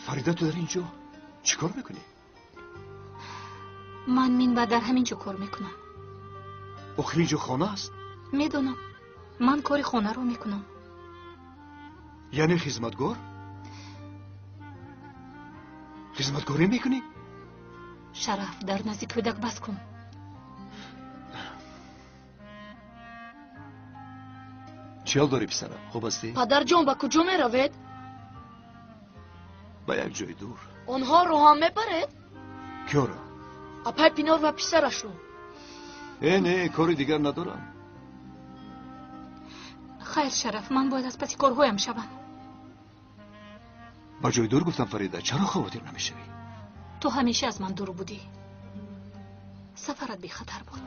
Фарида, ту дар ин ҷо чӣ кор мекунӣ? Ман минбаъд дар ҳамин ҷо кор мекунам. Охир ин ҷо хона аст. Медонам, ман кори хонаро мекунам. Яъне хизматгор? Хизматгорӣ мекунӣ? Шараф, дар назди кӯдак бас кун. Чӣ ҳол дорӣ, писарам? Хуб ҳастӣ? Падарҷон, ба куҷо меравед? Ба як ҷои дур. Онҳоро ҳам мебаред? Кёро? Апай Пинор ва писарашро. Э, не, кори дигар надорам. Хайр, Шараф, ман бояд аз паси корҳоям шавам. Ба ҷои дур гуфтам, Фарида, чаро хавотир намешавӣ? Ту ҳамеша аз ман дур будӣ. Сафарат бехатар буд.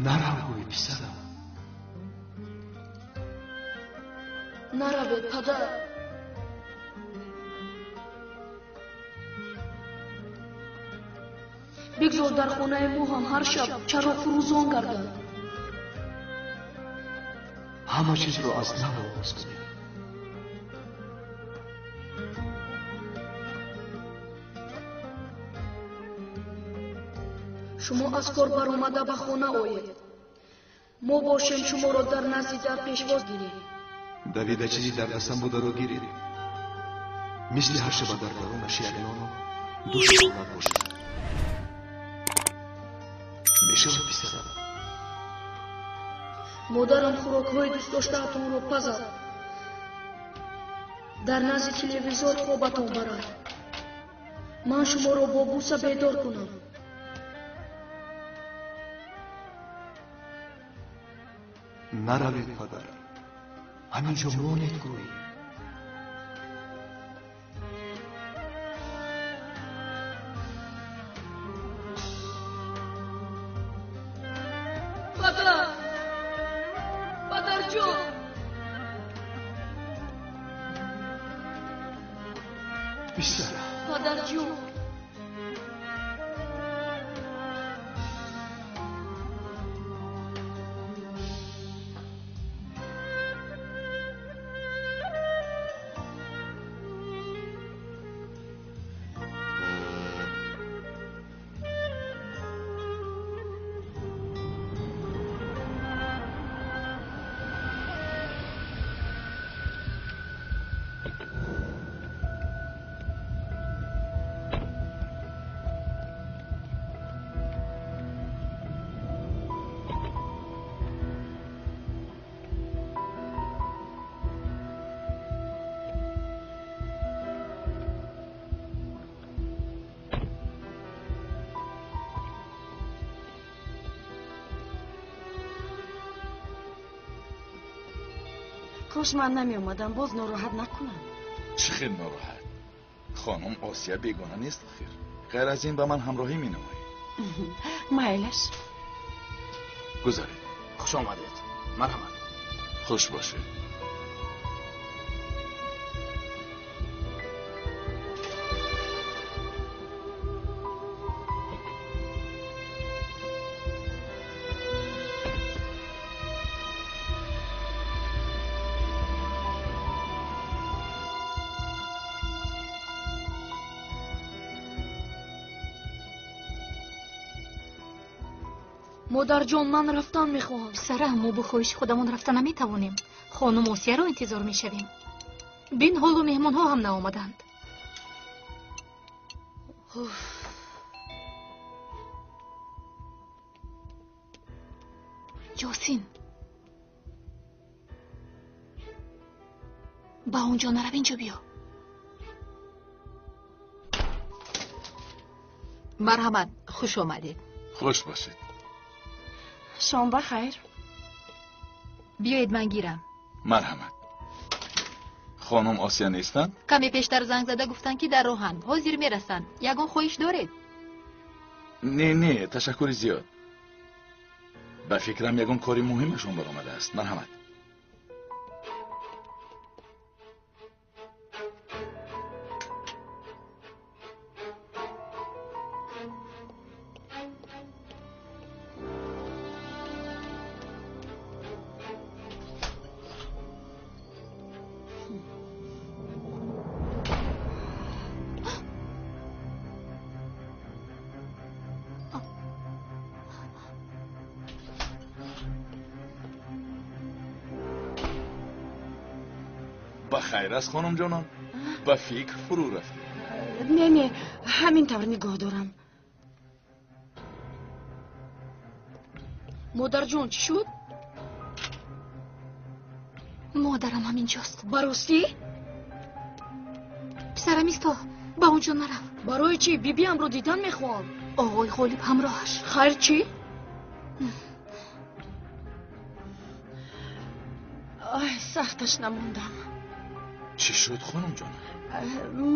Нарав, гӯй, писарам. Наравед, падар. Бигзор дар хонаи мо ҳам ҳар шаб чароғ фурӯзон гардад. Ҳама чизро аз нав оғоз кунем. Шумо аз кор баромада ба хона оед. Мо бошем шуморо дар назди дар пешвоз гирем. Давида чизи дар дастам бударо гиред. Мисли ҳар шаба дар дарунаш як нону ду шоколад бошад. Мешавад, писарам? Модарам хӯрокҳои дӯстдоштаатонро пазад. Дар назди телевизор хобатон барад. Ман шуморо бо буса бедор кунам. Наравед, падар. Ҳамин ҷо монед, гӯй. Падар! Падарҷон! Писарам! Падарҷон! Кош ман намеомадам, боз нороҳат накунам. Чӣ хел нороҳат? Хонум Осия бегона нест охир. Ғайр аз ин ба ман ҳамроҳӣ менамоед. Майлаш. Гузаред. Хуш омадед. Марҳамат. Хуш бошед. Модарҷон, ман рафтан мехоҳам. Писарам, мо бо хоҳиши худамон рафта наметавонем. Хонум Осияро интизор мешавем. Бин, ҳоло меҳмонҳо ҳам наомаданд. Ёсин, ба он ҷо нарав, инҷо биё. Марҳамат, хуш омадед. Хуш бошед. Шом ба хайр. Биёед ман гирам. Марҳамат. Хонум Осия нестанд? Каме пештар занг зада гуфтанд, ки дар роҳанд, ҳозир мерасанд. Ягон хоҳиш доред? Не, не, ташаккури зиёд. Ба фикрам ягон кори муҳимашон баромадааст. Марҳамат. Ба хайр аст, хонумҷонон? Ба фикр фурӯ рафтед? Не, не, ҳамин тавр нигоҳ дорам. Модарҷон, чӣ шуд? Модарам ҳаминҷост. Ба ростӣ? Писарам, исто, ба он ҷо нарав. Барои чӣ? Бибиамро дидан мехоҳам. Оғои Ғолиб ҳамроҳаш. Хайр, чӣ? Ай, сахташ намондам. Чӣ шуд, хонумҷон?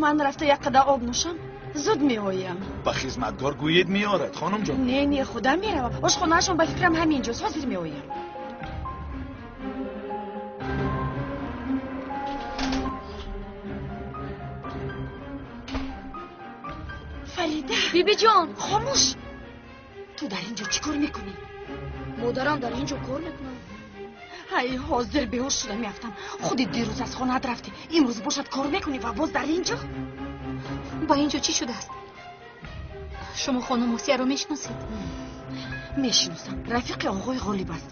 Ман рафта як қадар об нӯшам, зуд меоям. Ба хизматгор гӯед меорад, хонумҷон. Не, не, худам меравам. Ошхонаашон ба фикрам ҳаминҷост. Ҳозир меоям. Фарида! Бибиҷон! Хомӯш! Ту дар ин ҷо чӣ кор мекунӣ? Модарам дар ин ҷо кор мекунад. Ай, ҳозир беҳуш шуда меафтам. Худи дирӯз аз хонаат рафтӣ, имрӯз бошад кор мекунӣ ва боз дар ин ҷо? Ба ин ҷо чӣ шудааст? Шумо хонум Осияро мешиносед? Мешиносам. Рафиқи оғои Ғолиб аст.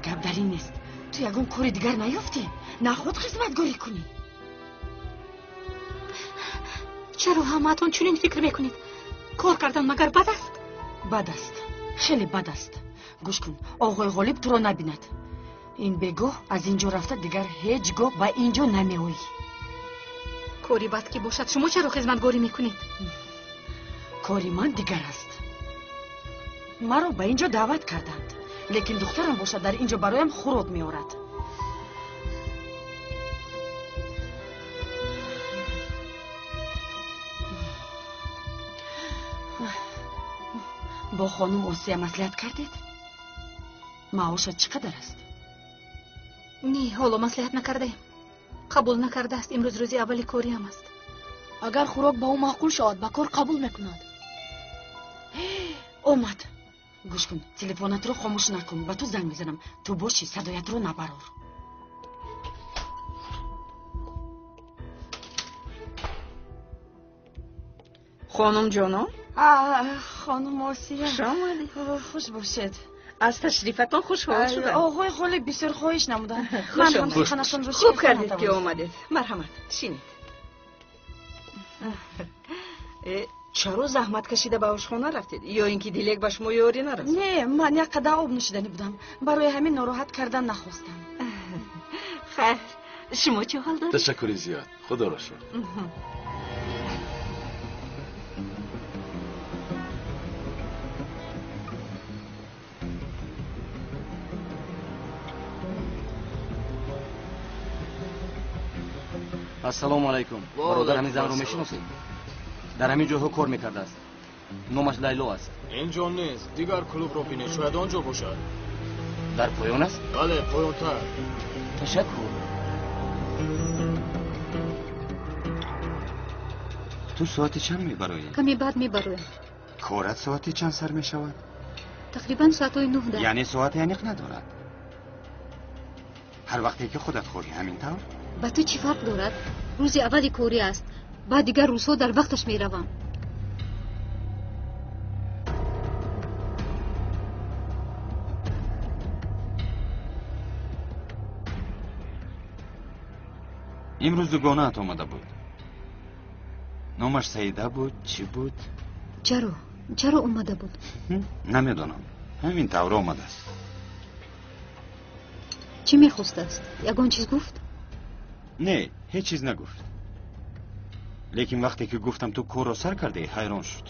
Гап дар ин нест. Ту ягон кори дигар наёфтӣ? На худ хизматгорӣ кунӣ? Чаро ҳамаатон чунин фикр мекунед? Кор кардан магар бад аст? Бад аст, хеле бад аст. Гӯш кун, оғои Ғолиб туро набинад. Ин бегоҳ аз ин ҷо рафта дигар ҳеҷ гоҳ ба ин ҷо намеоӣ. Кори бад ки бошад, шумо чаро хизматгорӣ мекунед? Кори ман дигар аст. Маро ба ин ҷо даъват карданд, лекин духтарам бошад дар ин ҷо бароям хӯрок меорад. Бо хонум Осия маслиҳат кардед? Маошат чӣ қадар аст? Не, ҳоло маслиҳат накардаем. Қабул накардааст. Имрӯз рӯзи аввали кориам аст. Агар хӯрок ба ӯ маъқул шавад, ба кор қабул мекунад. Омад. Гӯш кун, телефонатро хомӯш накун, ба ту занг мезанам. Ту бошӣ, садоятро набарор. Хонумҷонон? Хонум Осия. Хуш омадед. Хуш бошед. Аз ташрифатон хушҳол шудам. Оғои Ғолиб бисёр хоҳиш намуданд. Ман ҳам суханашонро хуб кардед ки омадед. Марҳамат, шинед. Чаро заҳмат кашида ба ошхона рафтед? Ё ин ки Дилек ба шумо ёрӣ нарасид? Не, ман як қадар об нӯшиданӣ будам. Барои ҳамин нороҳат кардан нахостам. Хайр, шумо чӣ ҳол доред? Ташаккури зиёд. Худоро шукр. Ассалому алайкум. Бародар, ҳамин занро мешиносед? Дар ҳамин ҷойҳо кор мекардааст. Номаш Лайло аст. Ин ҷо нест. Дигар клубро бинед, шояд он ҷо бошад. Дар поён аст? Бале, поёнтар. Ташаккур. Ту соати чанд мебароӣ? Каме баъд мебароям. Корат соати чанд сар мешавад? Тақрибан соатҳои 9. Яъне соати аниқ надорад. Ҳар вақте ки худат хоҳӣ, ҳамин тавр? Ба ту чӣ фарқ дорад? Рӯзи аввали корӣ аст. Баъд дигар рӯзҳо дар вақташ меравам. Имрӯз дугонаат омада буд. Номаш Саида буд, чӣ буд? Чаро? Чаро омада буд? Намедонам. Ҳамин тавр омадааст. Чӣ мехостааст? Ягон чиз гуфт? Не, ҳеҷ чиз нагуфт. Лекин вақте ки гуфтам ту корро сар кардӣ, ҳайрон шуд.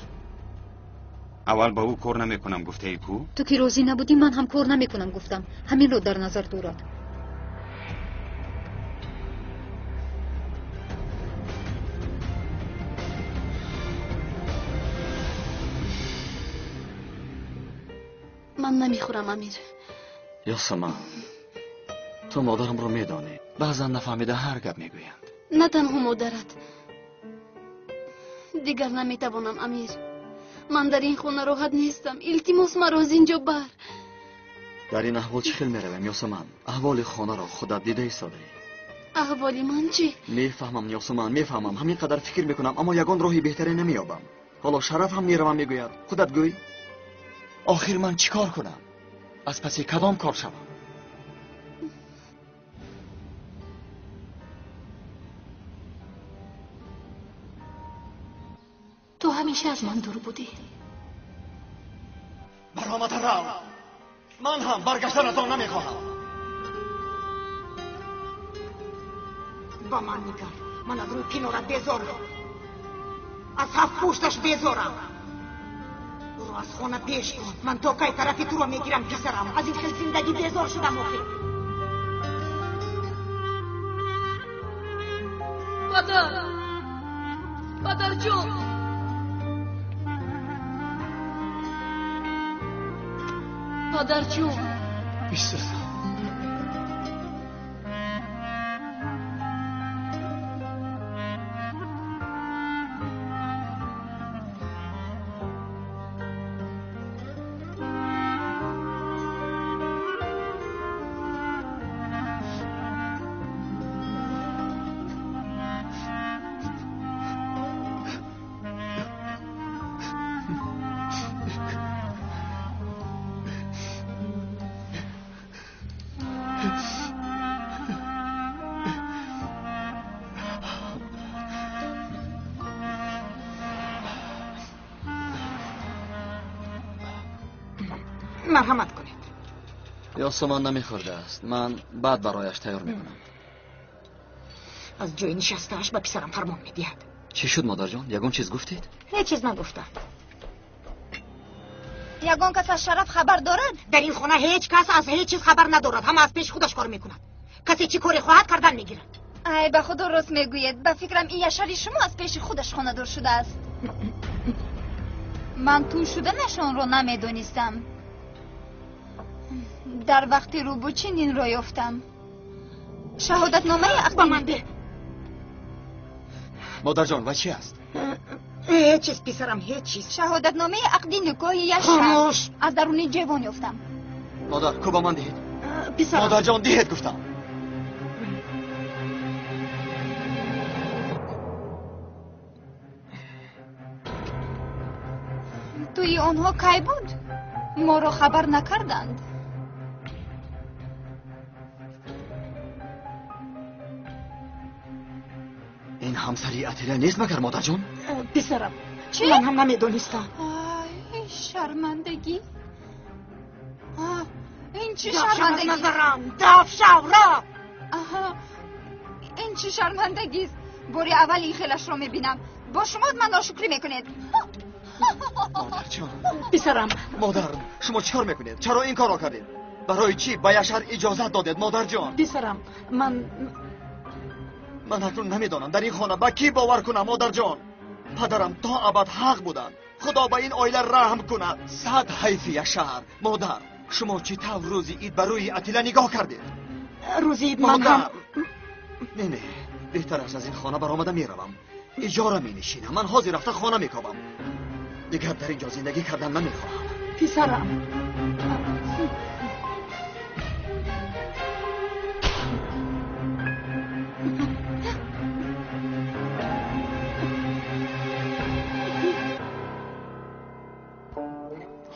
Аввал ба ӯ кор намекунам гуфтаи ку? Ту ки розӣ набудӣ, ман ҳам кор намекунам гуфтам. Ҳаминро дар назар дорад. Ман намехӯрам, Амир. Ёсаман, ту модарамро медонӣ. Баъзан нафаҳмида ҳар гап мегӯянд. На танҳо модарат. Дигар наметавонам, Амир. Ман дар ин хона роҳат нестам. Илтимос, маро аз ин ҷо бар. Дар ин аҳвол чӣ хел меравем, Ёсаман? Аҳволи хонаро худат дида истодаӣ. Аҳволи ман чӣ? Мефаҳмам, Ёсаман, мефаҳмам. Ҳамин қадар фикр мекунам, аммо ягон роҳи беҳтаре намеёбам. Ҳоло Шараф ҳам меравам мегӯяд. Худат гӯй. Охир ман чӣ кор кунам? Аз паси кадом кор шавам? Ту ҳамеша аз ман дур будӣ. Баромада рав. Ман ҳам баргаштан аз он намехоҳам. Ба ман нигар. Ман аз рӯи кинорат безорам. Аз ҳафт пушташ безорам. Ӯро аз хона пеш кун. Ман то кай тарафи туро мегирам, писарам? Аз ин хел зиндагӣ безор шудам охир. Падар! Падарҷон! Падарҷон! Бисӯзам. Марҳамат кунед. Ёсаман намехӯрдааст. Ман баъд барояш тайёр мекунам. Аз ҷои нишастааш ба писарам фармон медиҳад. Чӣ шуд, модарҷон? Ягон чиз гуфтед? Ҳеҷ чиз нагуфтам. Ягон кас аз Шараф хабар дорад? Дар ин хона ҳеҷ кас аз ҳеҷ чиз хабар надорад. Ҳама аз пеши худаш кор мекунад. Касе чӣ коре хоҳад кардан мегирад. Ай, ба худо рост мегӯед. Ба фикрам ин Яшари шумо аз пеши худаш хонадор шудааст. Ман тӯй шуданашонро намедонистам. Дар вақти рӯбучин инро ёфтам. Шаҳодатномаи ақдӣ. Ба ман деҳ. Модарҷон, ва чӣ аст? Ҳеҷ чиз, писарам, ҳеҷ чиз. Шаҳодатномаи ақди никоҳи Яшар. Хомӯш! Аз даруни ҷевон ёфтам. Модар, ку ба ман диҳед. Писарам. Модарҷон, диҳед гуфтам. Тӯи онҳо кай буд? Моро хабар накарданд. Ин ҳамсари Атила нест магар, модарҷон? Писарам, чӣ? Ман ҳам намедонистам. Ай, шармандагӣ. Ин чӣ Даф шав аз шармандагӣ? назарам, даф шав, раф! Аҳа, ин чӣ шармандагист? Бори аввал ин хелашро мебинам. Бо шумо ман ношукрӣ мекунед. Модарҷон. Писарам. Модар, шумо чӣ кор мекунед? Чаро ин корро кардед? Барои чӣ ба Яшар иҷозат додед, модарҷон? Писарам, ман Ман акнун намедонам дар ин хона ба кӣ бовар кунам, модарҷон. Падарам то абад ҳақ буданд. Худо ба ин оила раҳм кунад. Сад ҳайфи Яшар. Модар, шумо чӣ тавр рӯзи ид ба рӯи Атила нигоҳ кардед? Рӯзи ид ман ҳам Модар! Не, не, беҳтар аст аз ин хона баромада меравам. Иҷора менишинам. Ман ҳозир рафта хона мекобам. Дигар дар ин ҷо зиндагӣ кардан намехоҳам. Писарам.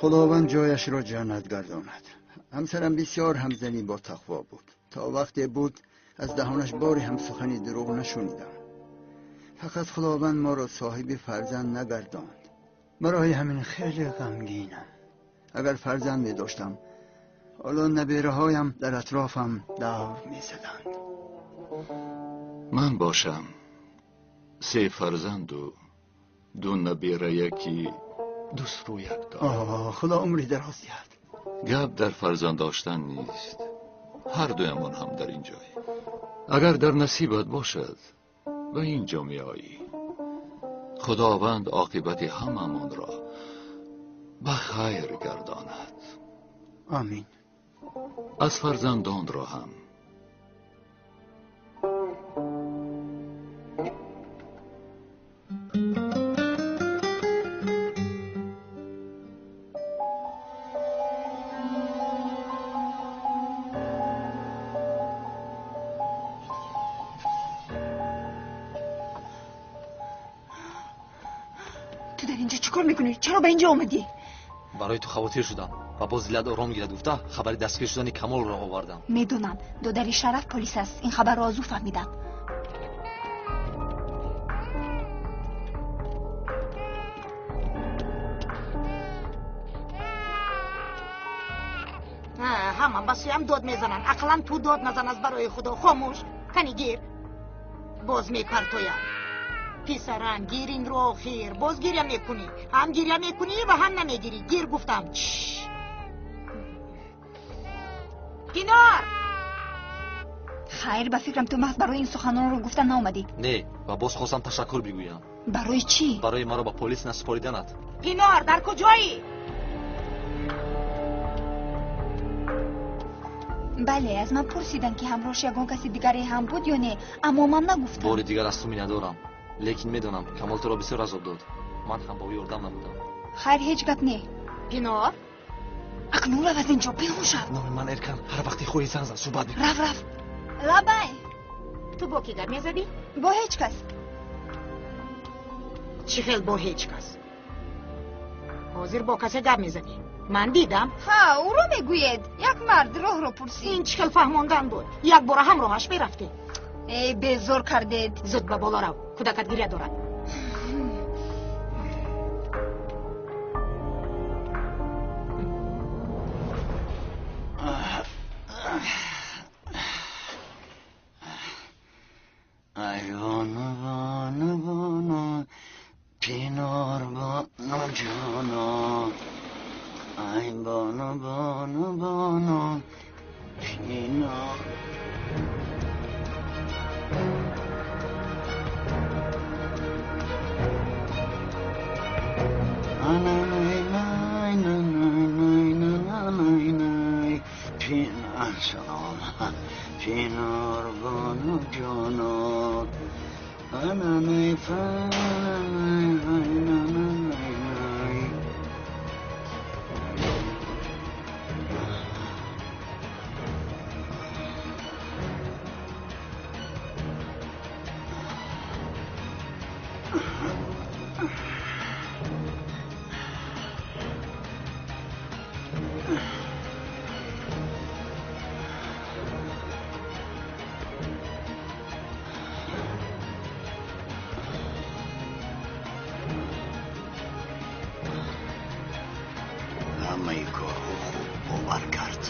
Худованд ҷояшро ҷаннат гардонад. Ҳамсарам бисёр ҳамзанӣ бо тақво буд. То вақте буд аз даҳонаш боре ҳам сухани дурӯғ нашунидам. Фақат Худованд моро соҳиби фарзанд нагардонд. Барои ҳамин хеле ғамгинам. Агар фарзанд медоштам, ҳоло набераҳоям дар атрофам давр мезаданд. Ман бошам се фарзанду ду наберая ки дӯстрӯяк дорам. Оҳ, Худо умри дароз диҳад. Гап дар фарзанд доштан нест. Ҳар дуямон ҳам дар ин ҷой. Агар дар насибат бошад, ба ин ҷо меоӣ. Худованд оқибати ҳамамонро ба хайр гардонад. Омин. Аз фарзандонро ҳам. Ту дар инҷо чӣ кор мекунӣ? Чаро ба инҷо омадӣ? Барои ту хавотир шудам ва боз дилат ором гирад гуфта хабари дастгир шудани Камолро овардам. Медонам, додари Шараф полис аст. Ин хабарро аз ӯ фаҳмидам. Ҳама ба сӯям дод мезананд. Ақаллан ту дод назан аз барои Худо. Хомӯш, кани гир. Боз мепартоям. Писарам, гир инро охир. Боз гиря мекунӣ. Ҳам гиря мекунӣ ва ҳам намегирӣ. Гир гуфтам. Пинор! Хайр, ба фикрам ту маҳз барои ин суханонро гуфта наомадӣ. Не, ва боз хостам ташаккур бигӯям. Барои чӣ? Барои маро ба полис насупориданат. Пинор, дар куҷоӣ? Бале, аз ман пурсиданд, ки ҳамроҳш ягон каси дигаре ҳам буд ё не, аммо ман нагуфтам. Бори дигар аз ту миннатдорам, лекин медонам Камол туро бисёр азоб дод. Ман ҳам ба ӯ ёрдам намудам. Хайр, ҳеҷ гап не. Пинор? Акнун рав аз инҷо, пинҳон шав. Номи ман Эркан. Ҳар вақте хоҳӣ занг зан, суҳбат мекунем. Рав, рав. Лабай. Ту бо кӣ гап мезадӣ? Бо ҳеҷ кас. Чӣ хел бо ҳеҷ кас? Ҳозир бо касе гап мезадӣ. Ман дидам. Ҳа, ӯро мегӯед. Як мард роҳро пурсид. Ин чӣ хел фаҳмондан буд? Якбора ҳамроҳаш мерафтӣ. Эй, безор кардед. Зуд ба боло рав, кӯдакат гиря дорад. Ай бону бону бону пинор бону ҷоно, ай бону бону бону пинор. Пинор бону ҷоно, ҳамаи корҳо хуб бовар кард.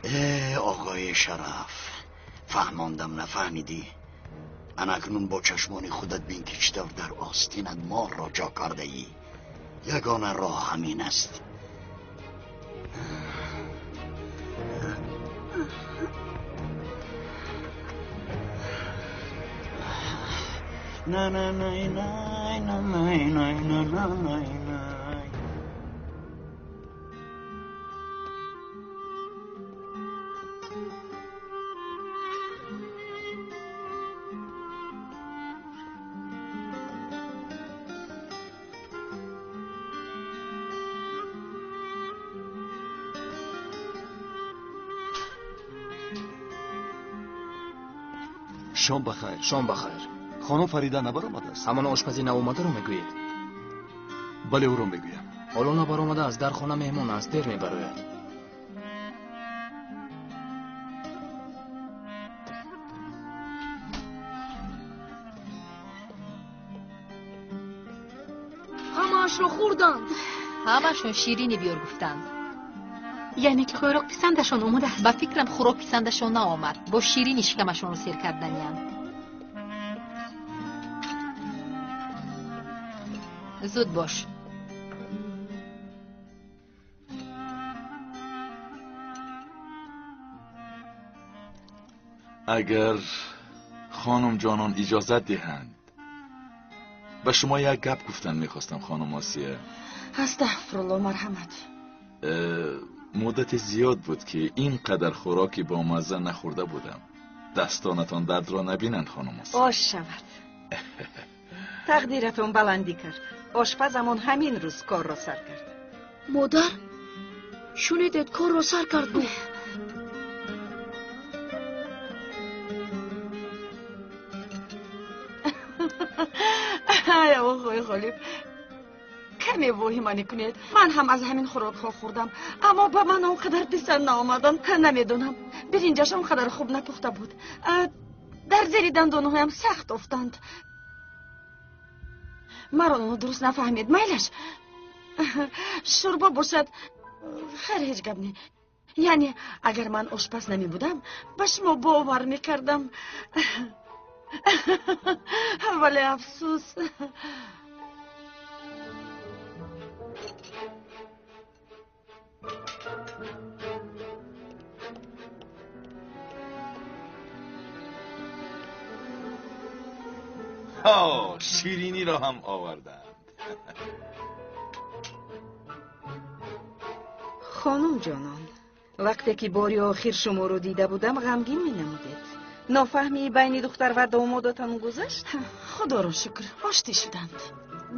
Э, оғои Шараф, фаҳмондам, нафаҳмидӣ? Анакнун бо чашмони худат бин, ки чӣ тавр дар остинат морро ҷо кардаӣ. Ягона роҳ ҳамин аст. На на на на на на на на на на. Шом бахайр. Шом бахайр. Хонум Фарида набаромадааст? Ҳамон ошпази наомадаро мегӯед? Бале, ӯро мегӯям. Ҳоло набаромадааст, дар хона меҳмон аст, дер мебарояд. Ҳамаашро хӯрданд. Ҳамашон ширинӣ биёр гуфтанд. Яъне ки хӯрок писандашон омадааст? Ба фикрам хӯрок писандашон наомад. Бо ширинӣ шикамашонро сер карданиянд. Зуд бош. Агар хонум ҷонон иҷозат диҳанд, Ба шумо як гап гуфтан мехостам, хонум Осия. Астағфирулло, марҳамат. Муддати зиёд буд, ки ин қадар хӯроки бомазза нахӯрда будам. Дастонатон дардро набинанд, хонум Осия. Ош шавад. Тақдиратон баландӣ кард. Ошпазамон ҳамин рӯз корро сар кард. Модар, шунидед, корро сар кард гуфт. Ай, оғои Ғолиб, каме воҳима мекунед. Ман ҳам аз ҳамин хӯрокҳо хӯрдам, аммо ба ман он қадар писанд наомаданд. Намедонам, биринҷаш он қадар хуб напухта буд. Дар зери дандонҳоям сахт офтанд. Маро нодуруст нафаҳмед, майлаш. Шӯрбо бошад, хайр, ҳеҷ гап не. Яъне агар ман ошпаз намебудам, ба шумо бовар мекардам. Вале афсӯс. Шириниро ҳам оварданд. Хонум ҷонон, вақте ки бори охир шуморо дида будам, ғамгин менамудед. Нофаҳмии байни духтар ва домодатон гузашт? Худоро шукр, оштӣ шуданд.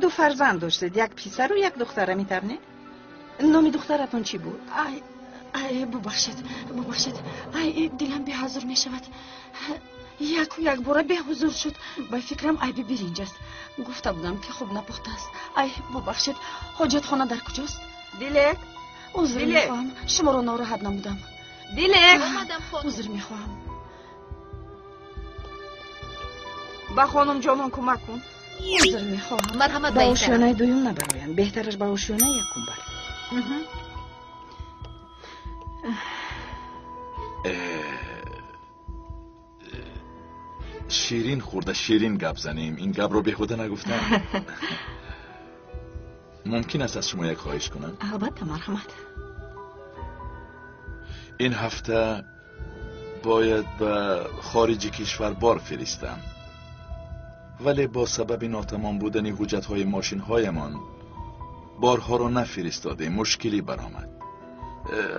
Ду фарзанд доштед, як писару як духтар, ҳамин не? Номи духтаратон чӣ буд? Ай, ай, бубахшед, бубахшед. Ай, дилам беҳазур мешавад. Яку якбора беҳузур шуд. Ба фикрам, айби биринҷ аст. Гуфта будам, ки хуб напухтааст. Ай, бубахшед, ҳоҷатхона дар куҷост? Дилек, узр Дилек. мехоҳам, шуморо нороҳат намудам. Дилек, узр мехоҳам. Ба хонум ҷонон кӯмак кун. Узр мехоҳам. Марҳамат, ба ба ин тараф. ошёнаи дуюм набароянд, беҳтараш ба ошёнаи якум бар. Ширин хӯрда ширин гап занем. Ин гапро беҳуда нагуфтам. Мумкин аст аз шумо як хоҳиш кунам? Албатта, марҳамат. Ин ҳафта бояд ба хориҷи кишвар бор фиристам, вале бо сабаби нотамом будани ҳуҷҷатҳои мошинҳоямон борҳоро нафиристодем. Мушкилӣ баромад.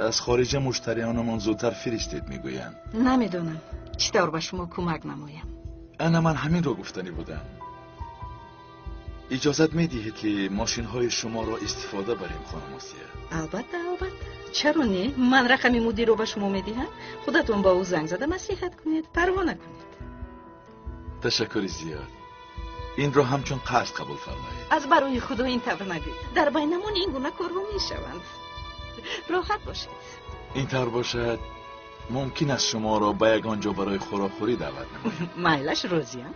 Аз хориҷа муштариёнамон зудтар фиристед мегӯянд. Намедонам чӣ тавр ба шумо кӯмак намоям. Ана ман ҳаминро гуфтанӣ будам. Иҷозат медиҳед, ки мошинҳои шуморо истифода барем, хонум Осия? Албатта, албатта, чаро не. Ман рақами мудирро ба шумо медиҳам, худатон ба ӯ занг зада маслиҳат кунед. Парво накунед. Ташаккури зиёд. Инро ҳамчун қарз қабул фармоед. Аз барои худо, ин тавр нагӯед. Дар байнамон ин гуна корҳо мешаванд. Роҳат бошед. Ин тавр бошад, мумкин аст шуморо ба ягон ҷо барои хӯрокхӯрӣ даъват намоям? Майлаш, розиям.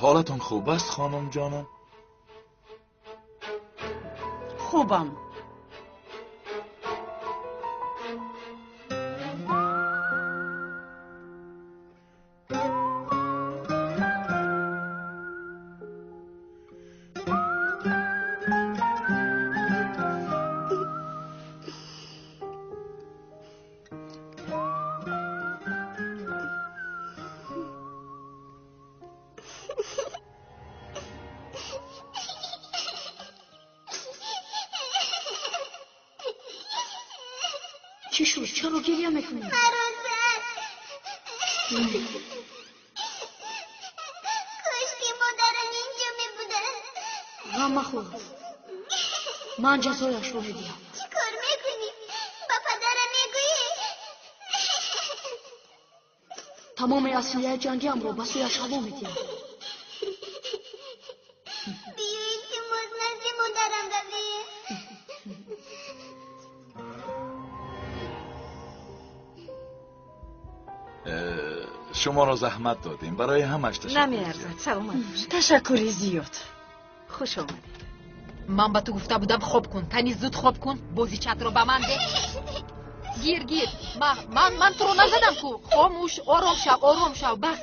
Ҳолатон хуб аст, хонум ҷонон? Хубам. Чӣ шуд? Чаро гиря мекунӣ? Маро зад. Кошки модарам инҷо мебуданд. Ғам махӯр, ман ҷазояшро медиҳам. Чӣ кор мекунӣ? Ба падарам мегӯӣ? Тамоми аслиҳаи ҷангиамро ба сӯяш ҳаво медиҳам. Биё, илтимос, назди модарам равем. Шуморо заҳмат додем, барои ҳамаш ташаккури зиёд. Намеарзад, саломат бошед. Ташаккури зиёд. Хуш омадед. Ман ба ту гуфта будам, хоб кун. Кани, зуд хоб кун. Бозичатро ба ман де. Гир, гир. Ман туро назадам ку. Хомӯш, ором шав, ором шав, бас.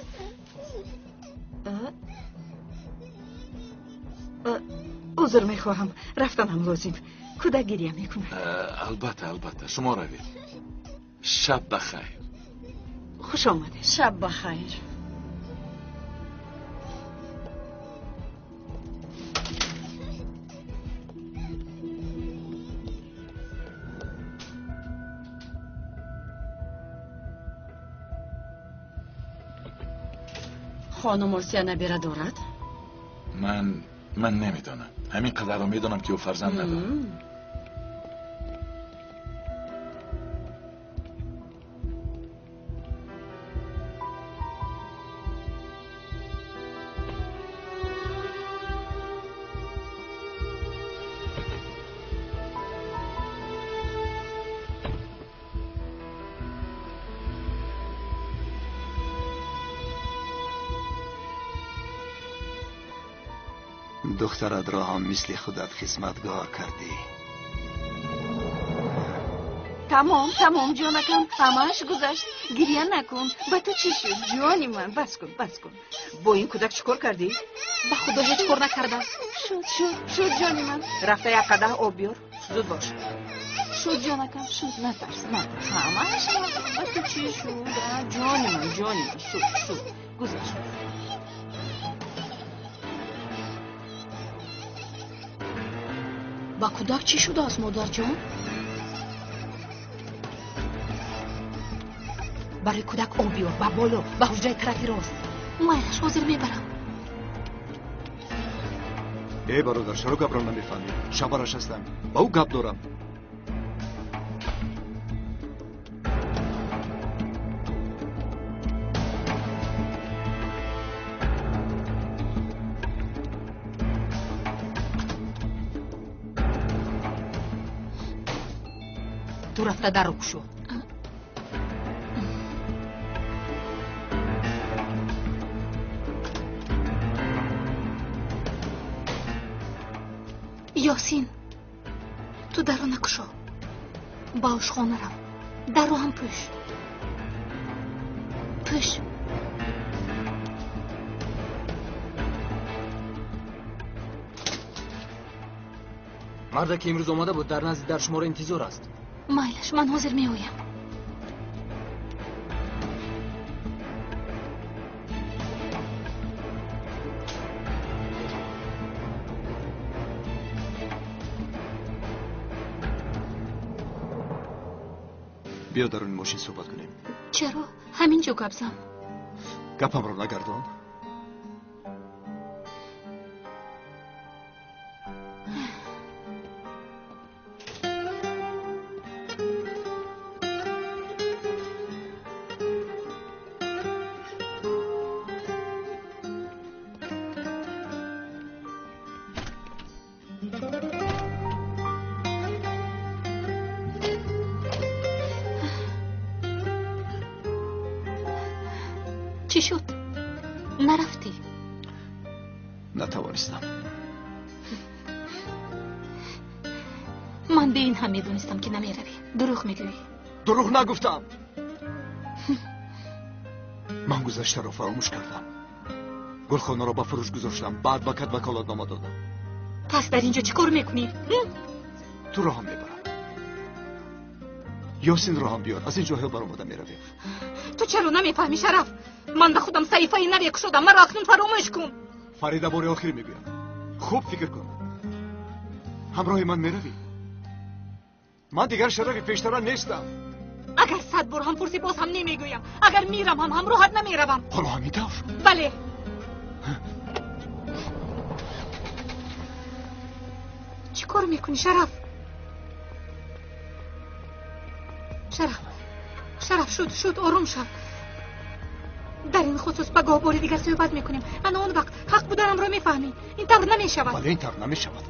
Узр мехоҳам, рафтанам лозим. Кӯдак гиря мекунад. Албатта, албатта, шумо равед. Шаб ба хайр. Хуш омадед. Шаб ба хайр. Хонум Осия набира дорад? Ман намедонам. Ҳамин қадарро медонам, ки ӯ фарзанд надорад. Духтарат ро ҳам мисли худат хизматгор кардӣ. Тамом, тамом, ҷонакам, ҳамааш гузашт. Гиря накун. Ба ту чӣ шуд, ҷони ман? Бас кун, бас кун. Бо ин кӯдак чӣ кор кардӣ? Ба худо ҳеҷ кор накардам. Шуд, шуд, шуд, ҷони ман. Рафта як қадаҳ об биёр. Зуд бош. Шуд, ҷонакам, шуд. Натарс, натарс. Ҳамааш ба ту чӣ шуд? Ҷони ман, ҷони ман, шуд, шуд. Гузашт. Ба кӯдак чӣ шудааст, модарҷон? Барои кӯдак об биёр, ба боло, ба ҳуҷраи тарафи рост. Майлаш, ҳозир мебарам. Э бародар, чаро гапро намефаҳмӣ? Шабараш ҳастам, ба ӯ гап дорам. Ту рафта дарро кушо. Ёсин, ту дарро накушо. Ба ошхона рав. Дарро ҳам пӯш. Пӯш. Марде ки имрӯз омада буд, дар назди дар шуморо интизор аст. Майлаш, ман ҳозир меоям. Биё даруни мошин суҳбат кунем. Чаро? Ҳамин ҷо гап зан. Гапамро нагардон. Чӣ шуд? Нарафтӣ? Натавонистам. Ман бе ин ҳам медонистам, ки намеравӣ. Дурӯғ мегӯӣ. Дурӯғ нагуфтам. Ман гузаштаро фаромӯш кардам. Гулхонаро ба фурӯш гузоштам, баъд ба кат ваколатнома додам. Пас дар ин ҷо чӣ кор мекунӣ? Туро ҳам мебарам. Ёсинро ҳам биёр, аз ин ҷо ҳел баромада меравем. Ту чаро намефаҳмӣ, Шараф? Ман ба худам саҳифаи наве кушодам, маро акнун фаромӯш кун. Фарида, бори охир мегӯям, хуб фикр кун. Ҳамроҳи ман меравӣ? Ман дигар Шарафи пештара нестам. Агар 100 бор ҳам пурсӣ, боз ҳам намегӯям. Агар мирам ҳам ҳамроҳат намеравам. Ҳоло ҳамин тавр? Бале. Чӣ кор мекунӣ, Шараф? Шараф, Шараф, шуд, шуд, ором шав. Дар ин хусус пагоҳ бори дигар суҳбат мекунем. Ана он вақт ҳақ буданамро мефаҳмӣ. Ин тавр намешавад. Бале, ин тавр намешавад.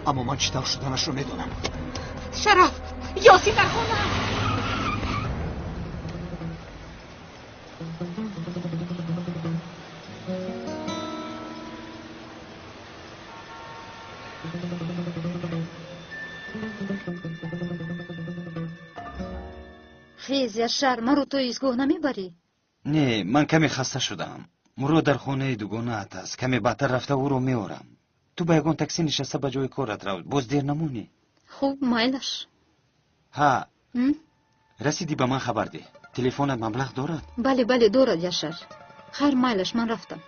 Аммо ман чӣ тавр шуданашро медонам. Шараф, Ёсин дар хона аст. Хез, Яшар, маро то истгоҳ намебарӣ? Не, ман каме хаста шудам. Мурод дар хонаи дугонаат аст. Каме баъдтар рафта ӯро меорам. Ту ба ягон таксӣ нишаста ба ҷои корат рав. Боз дер намонӣ. Хуб, майлаш. Ҳа, расидӣ, ба ман хабар деҳ. Телефонат маблағ дорад? Бале, бале, дорад, Яшар. Хайр, майлаш, ман рафтам.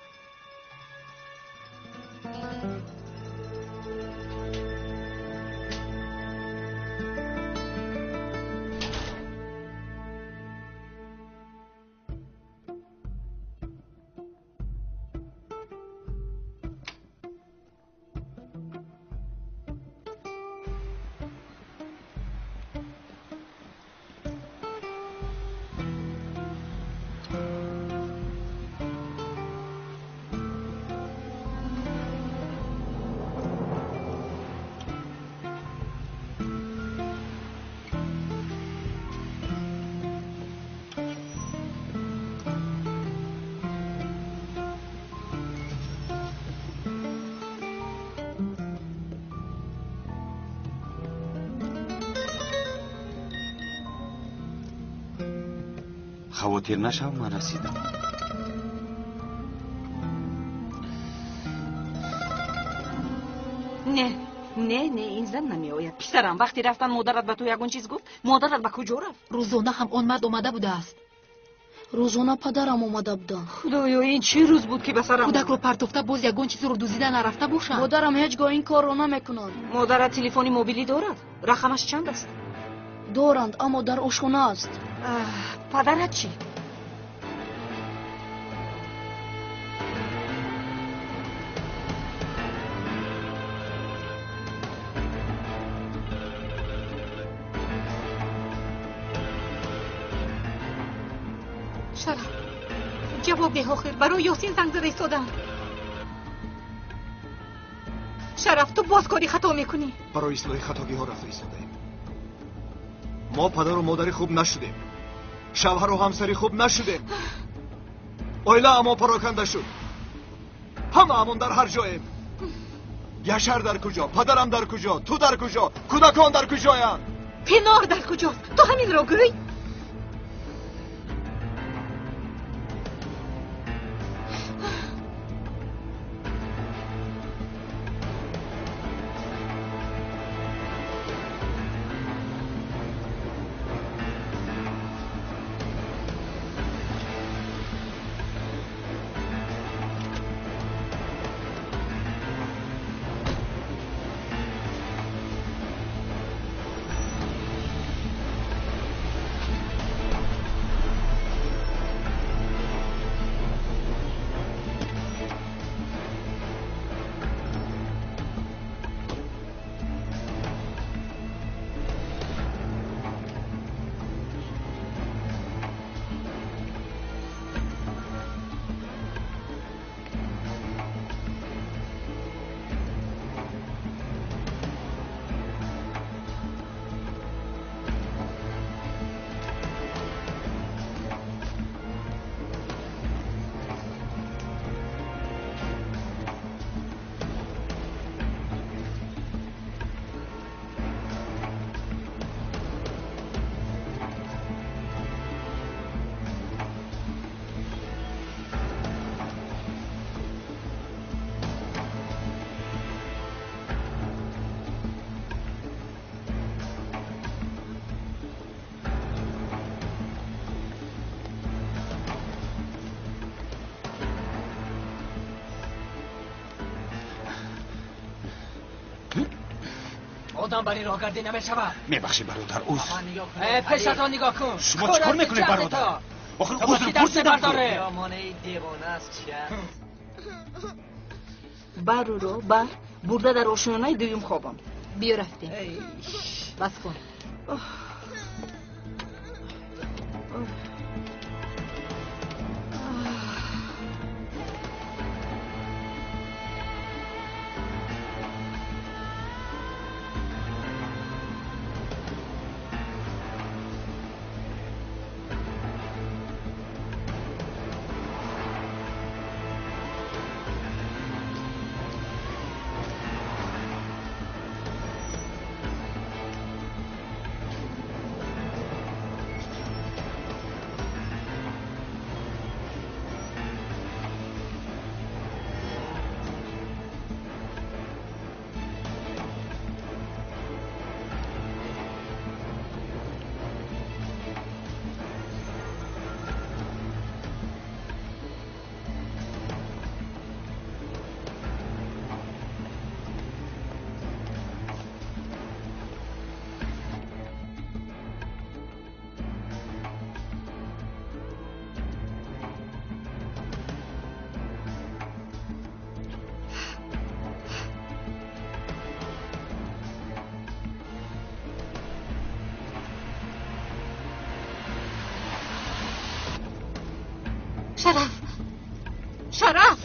Хавотир нашав, ман расидам. Не, не, не, ин зан намеояд. Писарам, вақте рафтан модарат ба ту ягон чиз гуфт? Модарат ба куҷо рафт? Рӯзона ҳам он мард омада будааст. Рӯзона падарам омада буданд. Худоё, ин чӣ рӯз буд, ки ба сарам? Кӯдакро партофта боз ягон чизеро дуздида нарафта бошанд. Модарам ҳеҷ гоҳ ин корро намекунад. Модарат телефони мобилӣ дорад? Рақамаш чанд аст? Доранд, аммо дар ошхона аст. Падарат чӣ? Шараф, ҷавоб деҳ, охир барои Ёсин занг зада истодам. Шараф, ту боз кори хато мекунӣ. Барои ислоҳи хатогиҳо рафта истодаем. Мо падару модари хуб нашудем, шавҳару ҳамсари хуб нашудем, оилаамон пароканда шуд, ҳамаамон дар ҳар ҷоем. Яшар дар куҷо, падарам дар куҷо, ту дар куҷо, кӯдакон дар куҷоянд? Пинор дар куҷост? Ту ҳаминро гӯй. Одам бар ин роҳгардӣ намешавад. Мебахшӣ, бародар, узр. Пешатон нигоҳ кун. Шумо чӣ кор мекунед, бародар? Охир узр пурсидам. Бар ӯро бар бурда дар ошёнаи дуюм хобам. Биё, рафтем. Бас кун. Шараф, Шараф,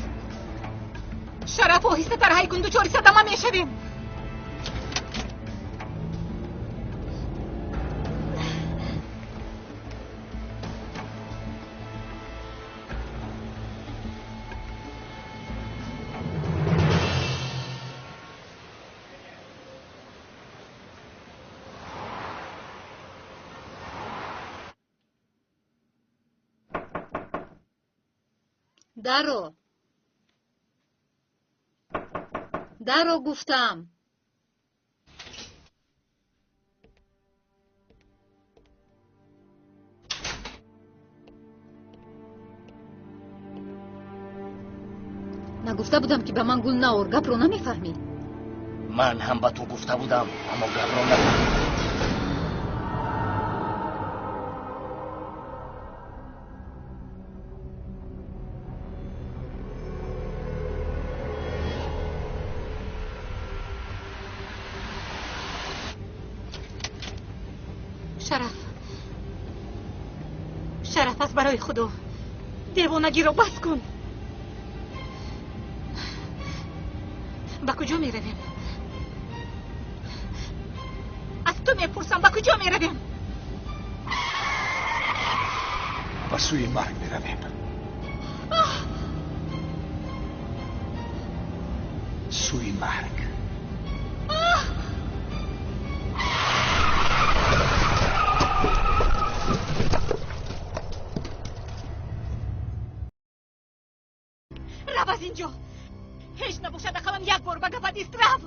Шараф, оҳистатар ҳай кун, дучори садама мешавем. Даро, даро гуфтам. Нагуфта будам, ки ба ман гул наор, гапро намефаҳмӣ? Ман ҳам ба ту гуфта будам, аммо гапро нафаҳмидӣ. Шараф, Шараф, аз барои Худо девонагиро бас кун. Ба куҷо меравем? Аз ту мепурсам, ба куҷо меравем? Ба сӯи марг меравем. Сӯи марг. Рав аз инҷо. Ҳеҷ набошад, ақаллан як бор ба гапат ист, рав.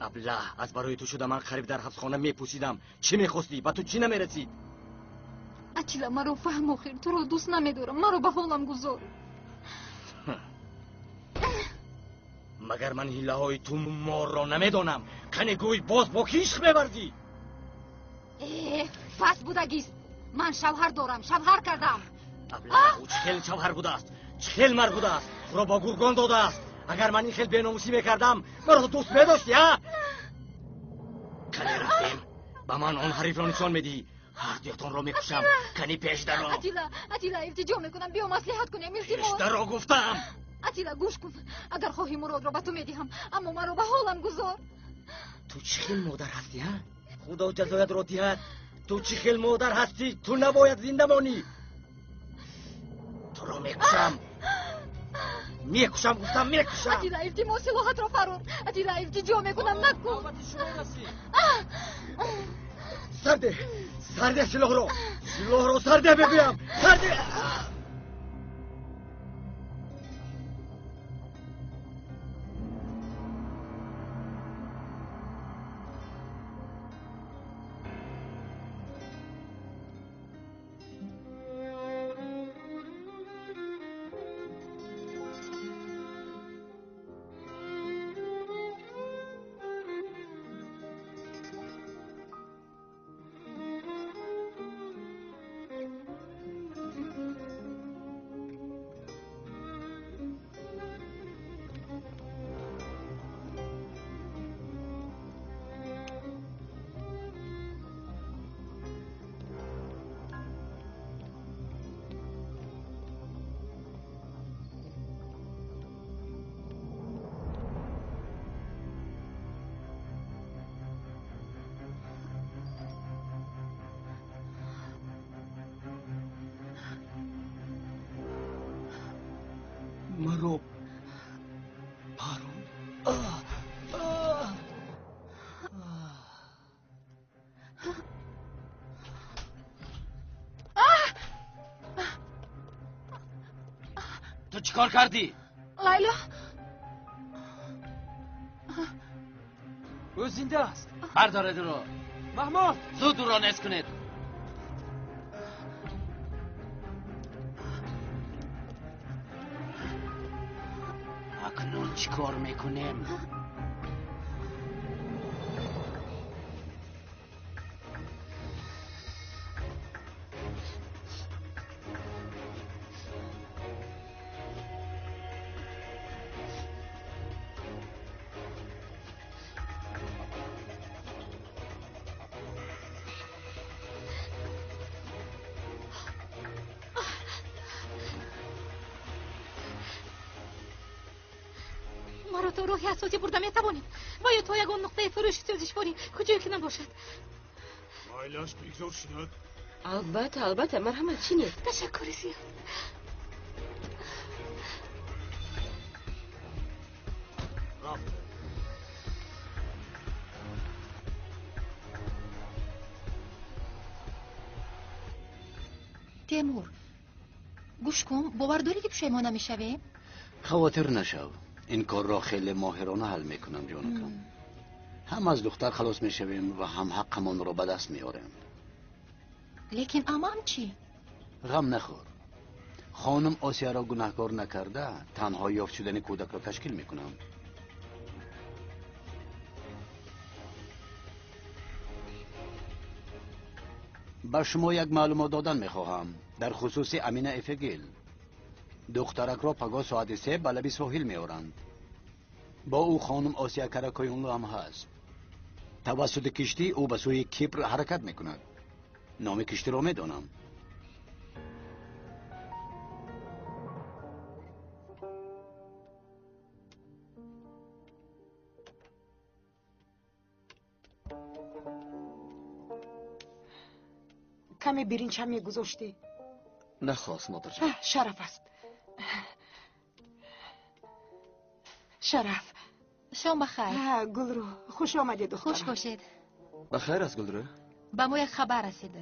Аблаҳ, аз барои ту шуда ман қариб дар ҳабсхона мепӯсидам. Чӣ мехостӣ? Ба ту чӣ намерасид? Атила, маро фаҳм, охир туро дӯст намедорам, маро ба ҳолам гузор. Магар ман ҳиллаҳои ту морро намедонам? Кане гӯй, боз бо кӣ ишқ меварзӣ? Э, пас будагист, ман шавҳар дорам, шавҳар кардам. Аблаҳ, ӯ чӣ хел шавҳар будааст, чӣ хел мард будааст, туро бо гургон додааст. Агар ман ин хел беномусӣ мекардам, маро дӯст медоштӣ, а? Кане рафтем, ба ман он ҳарифро нишон медиҳӣ, ҳардуятонро мекушам. Кани пеш даро. Атила, Атила, илтиҷо мекунам, биё маслиҳат кунем, илтимос. Пеш даро гуфтам. Атила, гӯш кун, агар хоҳӣ Муродро ба ту медиҳам, аммо маро ба ҳолам гузор. Ту чӣ хел модар ҳастӣ, а? Худо ҷазоятро диҳад. Ту чӣ хел модар ҳастӣ? Ту набояд зинда монӣ. Туро мекушам, мекушам, гуфтам, мекушам. Атила, илтимос, силоҳатро фарор. Атила, илтиҷо мекунам, накун. Сарде, сарде силоҳро, силоҳро сарде мегӯям, сарде. Маро парон. Ту чӣ кор кардӣ? Лайло. Ӯ зинда аст. Бардоред ӯро. Маҳмуд, зуд ӯро нез кунед. Акнун чӣ кор мекунем? Маро то роҳи асосӣ бурда метавонед ва ё то ягон нуқтаи фурӯши сӯзишворӣ, куҷое ки набошад. Майлаш, бигзор шинад. Албатта, албатта, марҳамат, шинед. Ташаккури зиёд. Рафтем. Темур, гӯш кун, бовар дорӣ ки пушаймон намешавем? Хавотир нашав, ин корро хеле моҳирона ҳал мекунам, ҷонакам. Ҳам аз духтар халос мешавем ва ҳам ҳаққамонро ба даст меорем. Лекин амам чӣ? Ғам нахӯр. Хонум Осияро гунаҳкор накарда, танҳо ёфт шудани кӯдакро ташкил мекунам. Ба шумо як маълумот додан мехоҳам дар хусуси Амина Эфегил. Духтаракро пагоҳ соати 3 ба лаби соҳил меоранд. Бо ӯ хонум Осия Каракоюнлу ҳам ҳаст. Тавассути киштӣ ӯ ба сӯи Кипр ҳаракат мекунад. Номи киштиро медонам. Каме биринҷ ҳам мегузоштӣ. Нахост, модарҷон. Шараф аст. Шараф. Шом бахайр. Гулрӯ, хуш омадед, духтарам. Хуш бошед. Бахайр аст, Гулрӯ? Ба мо як хабар расид.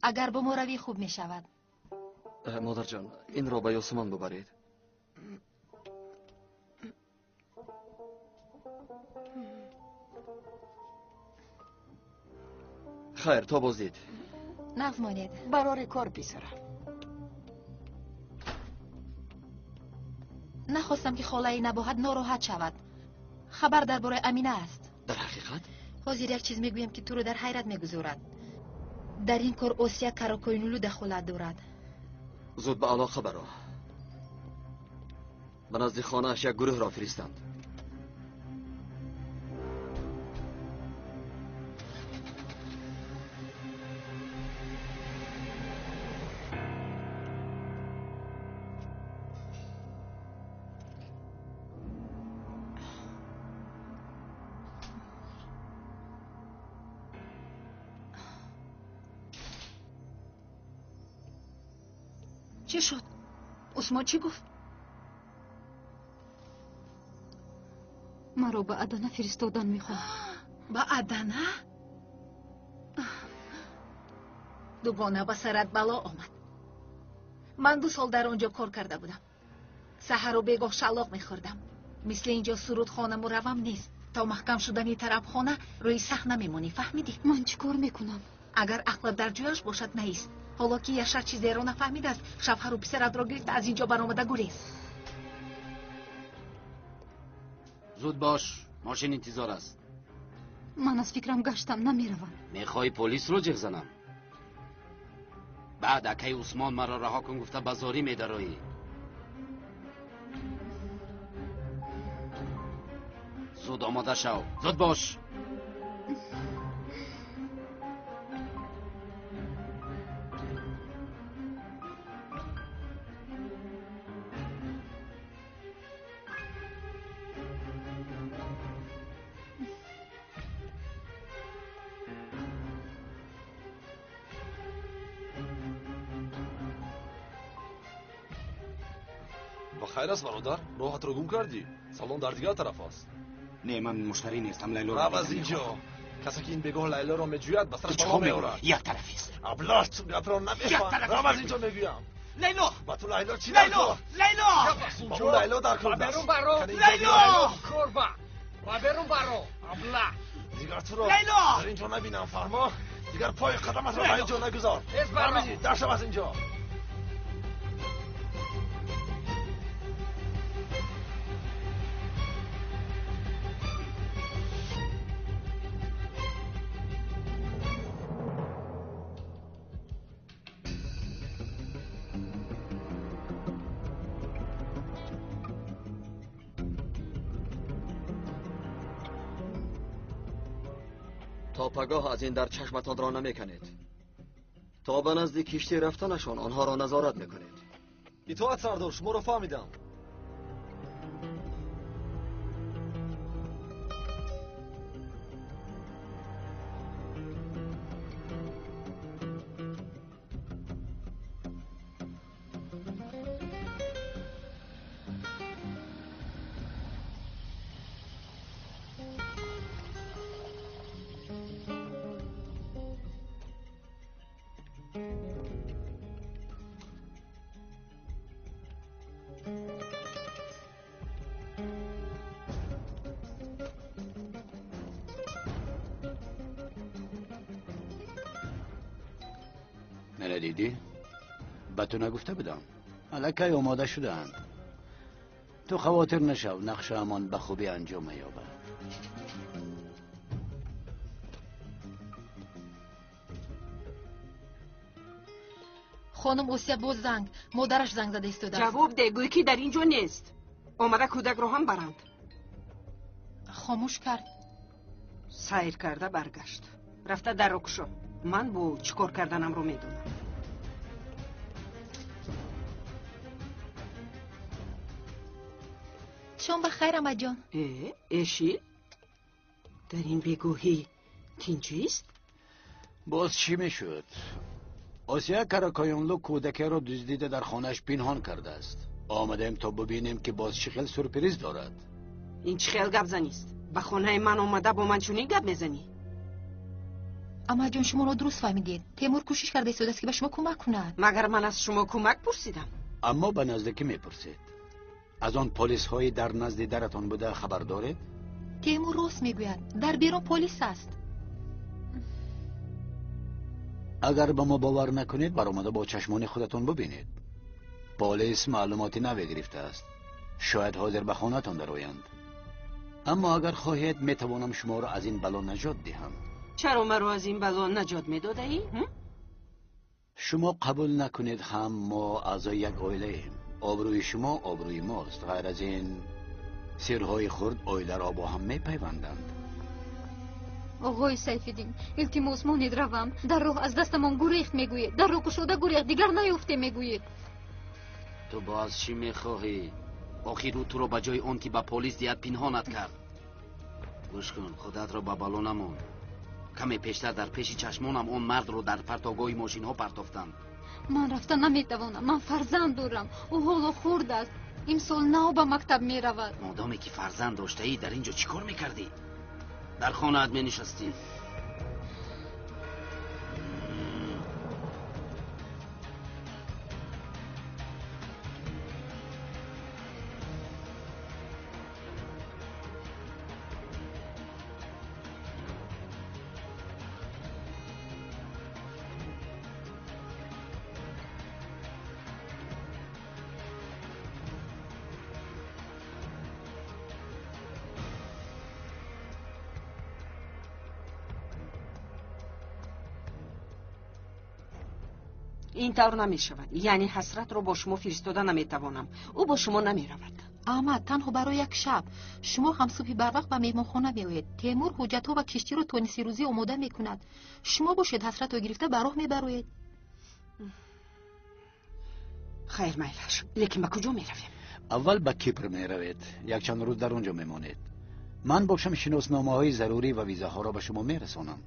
Агар бо мо равӣ хуб мешавад. Модарҷон, инро ба Ёсуман бубаред. Хайр, то боздид. Нағз монед. Барори кор, писарам. Нахостам ки холаи Набоҳат нороҳат шавад. Хабар дар бораи Амина аст. Дар ҳақиқат? Ҳозир як чиз мегӯям ки туро дар ҳайрат мегузорад. Дар ин кор Осия Каракоюнлу дахолат дорад. Зуд ба алоқа баро. Ба назди хонааш як гурӯҳро фиристанд. Чӣ шуд? Усмон чӣ гуфт? Маро ба Адана фиристодан мехоҳад. Ба Адана? Дугона, ба сарат бало омад. Ман 2 сол дар он ҷо кор карда будам. Саҳару бегоҳ шалоқ мехӯрдам. Мисли ин ҷо сурудхонаму равам нест. То маҳкам шудани тарабхона рӯи саҳна мемонӣ, фаҳмидӣ? Ман чӣ кор мекунам? Агар ақлат дар ҷояш бошад, наист. Ҳоло ки Яшар чизеро нафаҳмидааст, шавҳару писаратро гирифта аз ин ҷо баромада гурез. Зуд бош, мошин интизор аст. Ман аз фикрам гаштам, намеравам. Мехоҳӣ полисро ҷеғ занам? Баъд акаи Усмон маро раҳо кун гуфта ба зорӣ медароӣ. Зуд омода шав, зуд бош. Хайр аст, бародар, роҳатро гум кардӣ. Салон дар дигар тараф аст. Не, ман муштарӣ нестам, Лайлоро рав аз инҷо. Касе ки ин бегоҳ Лайлоро меҷӯяд, ба сараш бало меорад. Як тарафист. Аблаҳ, гапро намефаҳм. Рав аз инҷо мегӯям. Лайло! Ба ту Лайло чӣ Лайло! Лайло! Ба ӯ Лайло дар кор аст. Ба берун баро! Лайло! Курба! Ба берун баро! Аблаҳ! Дигар туро Лайло! дар инҷо набинам, фаҳмо? Дигар пои қадаматро ба инҷо нагузор. Фаҳмидӣ? Дар шав аз инҷо. То пагоҳ аз ин дар чашматонро намеканед. То ба назди киштӣ рафтанашон онҳоро назорат мекунед. Итоат, сардор, шуморо фаҳмидам. Ина дидӣ? Ба ту нагуфта будам. Аллакай омода шудаанд. Ту хавотир нашав, нақшаамон ба хубӣ анҷом меёбад. Хонум Осия боз занг, модараш занг зада истодааст. Ҷавоб деҳ, гӯй ки дар ин ҷо нест. Омада кӯдакро ҳам баранд. Хомӯш кард. Сайр карда баргашт. Рафта дарро кушо. Ман бо чӣ кор карданамро медонам. Шом ба хайр, амаҷон. Э, эши? Дар ин бегоҳӣ тинҷист? Боз чӣ мешуд? Осия Каракоёнлу кӯдакеро дуздида дар хонааш пинҳон кардааст. Омадаем то бубинем ки боз чӣ хел сюрприз дорад. Ин чӣ хел гапзанист? Ба хонаи ман омада бо ман чунин гап мезанӣ? Амаҷон, шуморо дуруст фаҳмидед. Темур кӯшиш карда истодааст ки ба шумо кӯмак кунад. Магар ман аз шумо кӯмак пурсидам? Аммо ба наздикӣ мепурсед. Аз он полисҳои дар назди даратон буда хабар доред? Темур рост мегӯяд. Дар берун полис аст. Агар ба мо бовар накунед, баромада бо чашмони худатон бубинед. Полис маълумоти наве гирифтааст. Шояд ҳозир ба хонаатон дароянд. Аммо агар хоҳед, метавонам шуморо аз ин бало наҷот диҳам. Чаро маро аз ин бало наҷот медодаӣ? Шумо қабул накунед ҳам мо аъзои як оилаем. Обрӯи шумо обрӯи мост. Ғайр аз ин сирҳои хурд оиларо бо ҳам мепайванданд. Оғои Сайфиддин, илтимос монед равам. Дар роҳ аз дастамон гурехт мегӯед. Дар роҳ кушода гурехт, дигар наёфте мегӯед. Ту боз чӣ мехоҳӣ? Охир ӯ туро ба ҷои он ки ба полис диҳад пинҳонат кард. Гӯш кун, худатро ба бало намон. Каме пештар дар пеши чашмонам он мардро дар партовгоҳи мошинҳо партофтанд. Ман рафта наметавонам. Ман фарзанд дорам. Ӯ ҳоло хурд аст. Имсол нав ба мактаб меравад. Модоме ки фарзанд доштаӣ, дар ин ҷо чӣ кор мекардӣ? Дар хонаат менишастӣ. Ин тавр намешавад. Яъне ҳасратро бо шумо фиристода наметавонам. Ӯ бо шумо намеравад. Аҳмад, танҳо барои як шаб. Шумо ҳам субҳи барвақт ба меҳмонхона меоед. Темур ҳуҷҷатҳо ва киштиро то нисфирӯзӣ омода мекунад. Шумо бошед ҳасратро гирифта ба роҳ мебароед. Хайр, майлаш. Лекин ба куҷо меравем? Аввал ба Кипр меравед. Якчанд рӯз дар он ҷо мемонед. Ман бошам шиносномаҳои зарурӣ ва визаҳоро ба шумо мерасонам.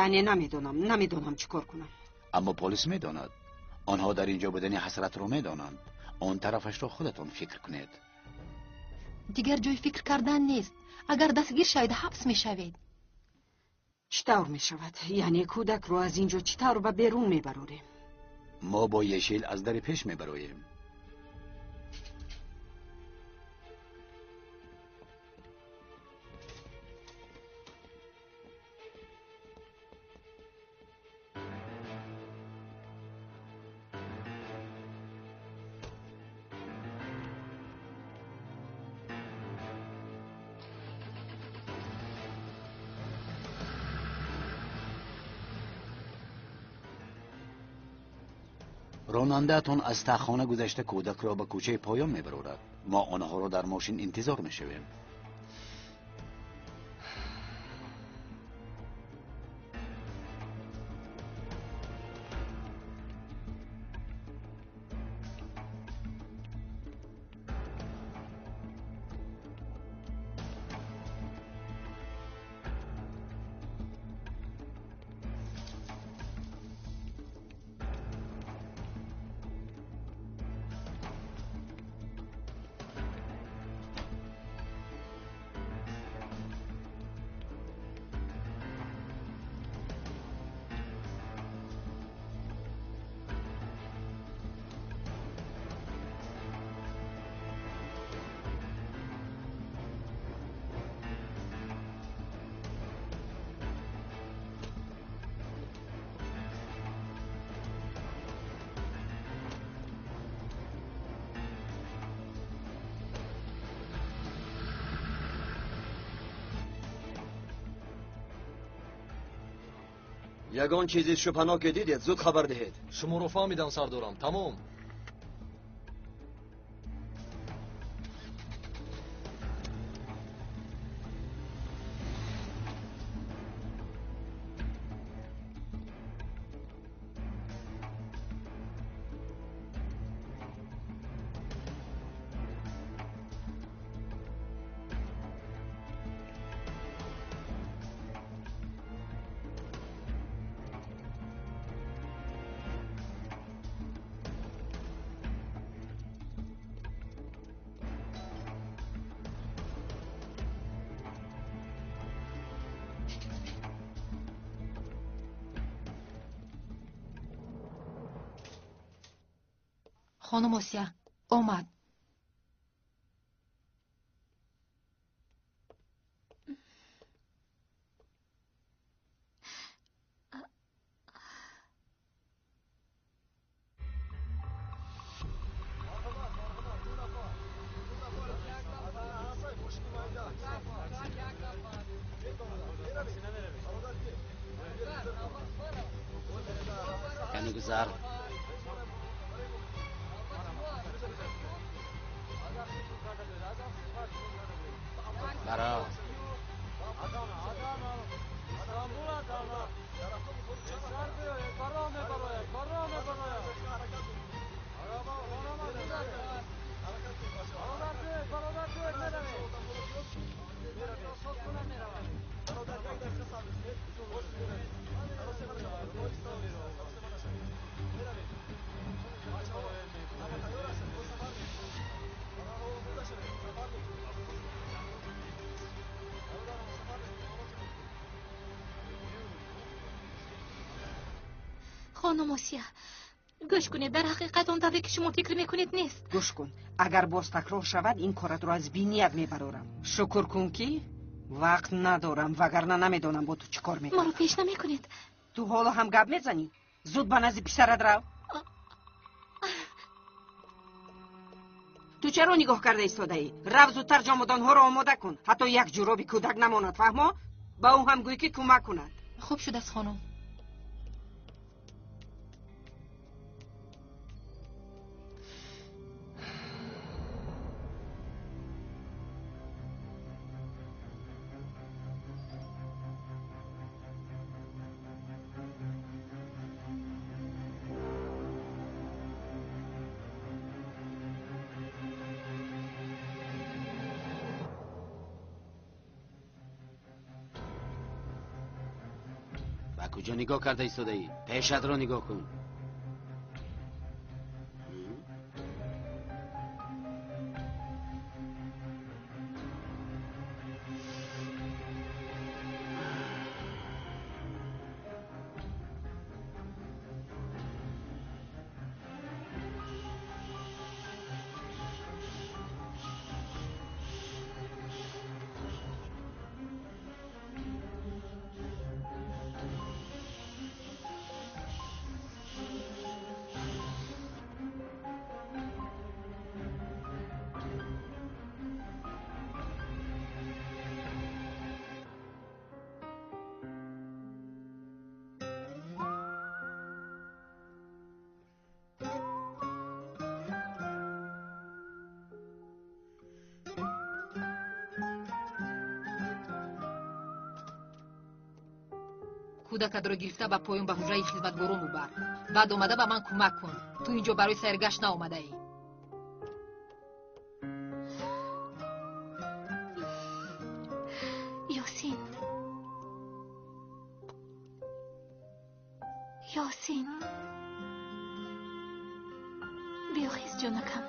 Яъне намедонам чӣ кор кунам. Аммо полис медонад. Онҳо дар ин ҷо будани ҳасратро медонанд. Он тарафашро худатон фикр кунед. Дигар ҷои фикр кардан нест. Агар дастгир шавед, ҳабс мешавед. Чӣ тавр мешавад? Яъне кӯдакро аз ин ҷо чӣ тавр ба берун мебарорем? Мо бо Ешил аз дари пеш мебароем. Ронандаатон аз таххона гузашта кӯдакро ба кӯчаи поён мебарорад. Мо онҳоро дар мошин интизор мешавем. Ягон чизи шубҳаноке дидед, зуд хабар диҳед. Шуморо фаҳмидам, сардорам. Тамом. Хонум Осия омад. Кани гузар. Баро. Хонум Осия, гӯш кунед, дар ҳақиқат он тавре ки шумо фикр мекунед нест. Гӯш кун, агар боз такрор шавад, ин коратро аз биният мебарорам. Шукр кун, ки вақт надорам, вагарна намедонам бо ту чӣ кор мекунам. Маро пеш намекунед. Ту ҳоло ҳам гап мезанӣ? Зуд ба назди писарат рав. Ту чаро нигоҳ карда истодаӣ? Рав, зудтар ҷомадонҳоро омода кун, ҳатто як ҷуроби кӯдак намонад, фаҳмо? Ба ӯ ҳам гӯй, ки кӯмак кунад. Хуб шудааст, хонум. Куҷо нигоҳ карда истодаӣ? Пешатро нигоҳ кун. Кӯдакатро гирифта ба поён ба ҳуҷраи хизматгорон бубар. Баъд омада ба ман кӯмак кун. Ту инҷо барои сайргашт наомадаӣ. Ёсин, Ёсин, биё хиз, ҷонакам.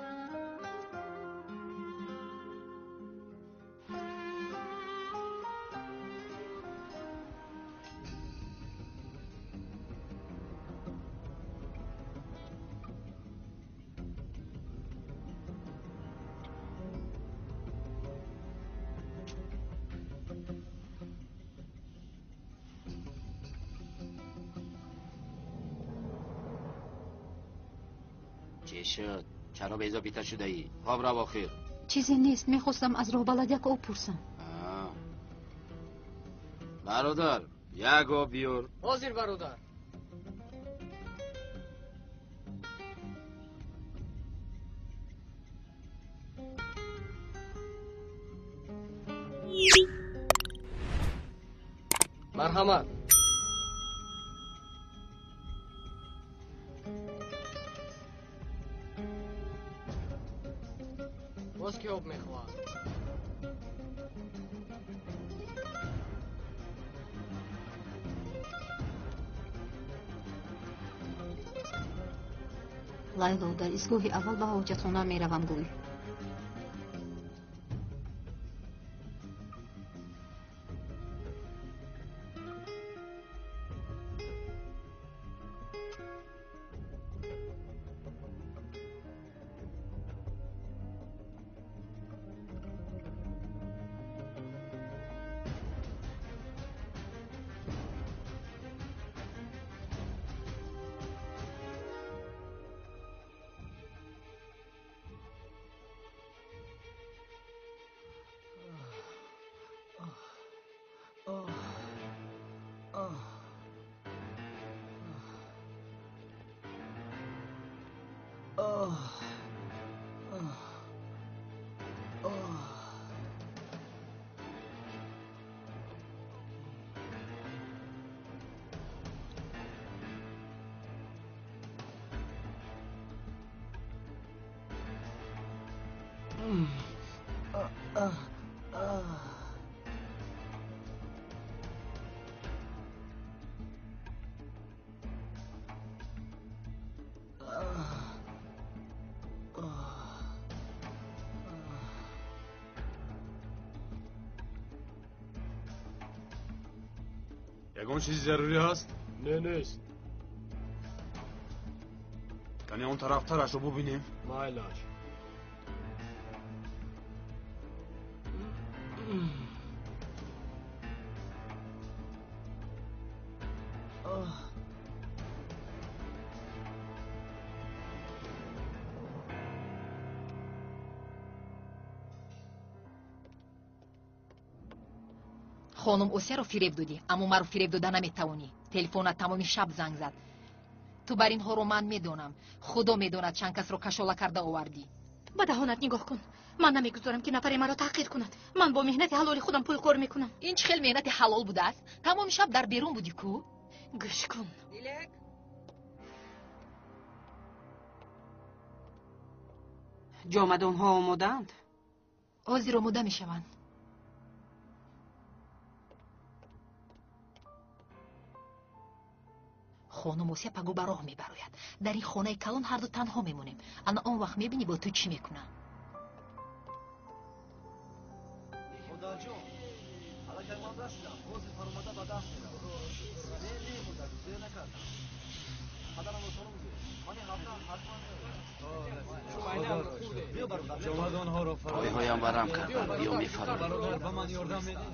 Чӣ шуд? Чаро безобита шудаӣ? Хоб рав охир. Чизе нест, мехостам аз роҳбалад як об пурсам. Бародар, Як об биёр. Ҳозир, бародар. Марҳамат. Боз ки об мехоҳад? Лайло, дар истгоҳи аввал ба ҳоҷатхона меравам, гӯй. Ягон чизи зарурӣ ҳаст? Не, нест. Кани он тарафтарашро бубинем. Майлаш. Хонум Осияро фиреб додӣ, аммо маро фиреб дода наметавонӣ. Телефонат тамоми шаб занг зад. Ту бар инҳоро ман медонам. Худо медонад чанд касро кашола карда овардӣ. Ба даҳонат нигоҳ кун. Ман намегузорам, ки нафаре маро таҳқир кунад. Ман бо меҳнати ҳалоли худам пул кор мекунам. Ин чӣ хел меҳнати ҳалол будааст? Тамоми шаб дар берун будӣ ку? Гӯш кун. Ҷомадонҳо омодаанд? Ҳозир омода мешаванд. Хонум Осия паго ба роҳ мебарояд. Дар ин хонаи калон ҳарду танҳо мемонем. Ана он вақт мебинӣ, бо ту чӣ мекунам. Модарҷон, аллакай ман расидам. Ҳозир фаромада ба даст меравам. Не, не, модарҷон, зер накардам. Падарамро салом гӯ. Ман ин ҳафта ҳатман меоям. Биё, бародар. Ҷомадонҳоро фаро. Пойҳоям варам карданд. Биё, мефароем. Бародар, ба ман ёрдам медиҳӣ?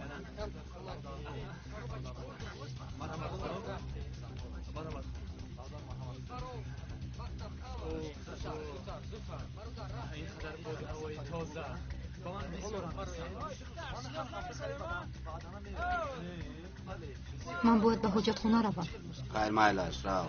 Ин қадар боди ҳавои тоза ба ман бисёр Ман бояд ба ҳоҷатхона равам. Хайр, майлаш, рав.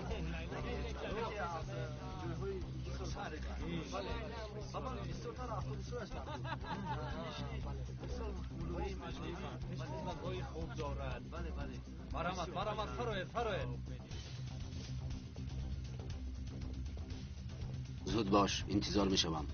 Хуб дорад. Марҳамат, марҳамат, фароед, фароед. Зуд бош, интизор мешавам.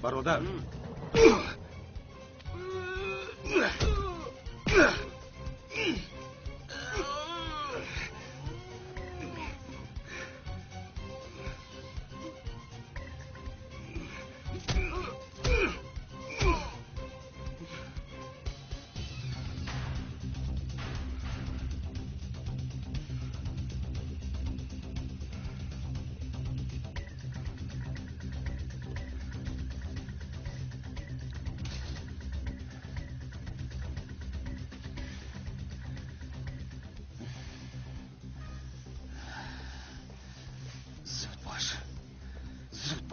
Бародар,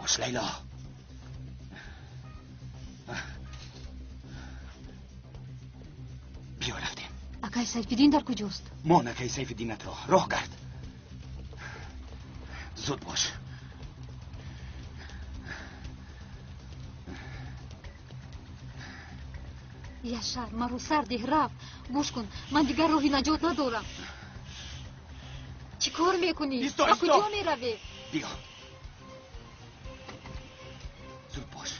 Бош Лайло. Биё рафтем. Акай Сайфиддин дар куҷост? Мон акай Сайфиддинатро роҳ гард. Зуд бош. Яшар, маро сар деҳ, рафт. Гӯш кун, ман дигар роҳи наҷот надорам. Чӣ кор мекунӣ? Ба куҷо меравӣ? Биё. Зуд бош.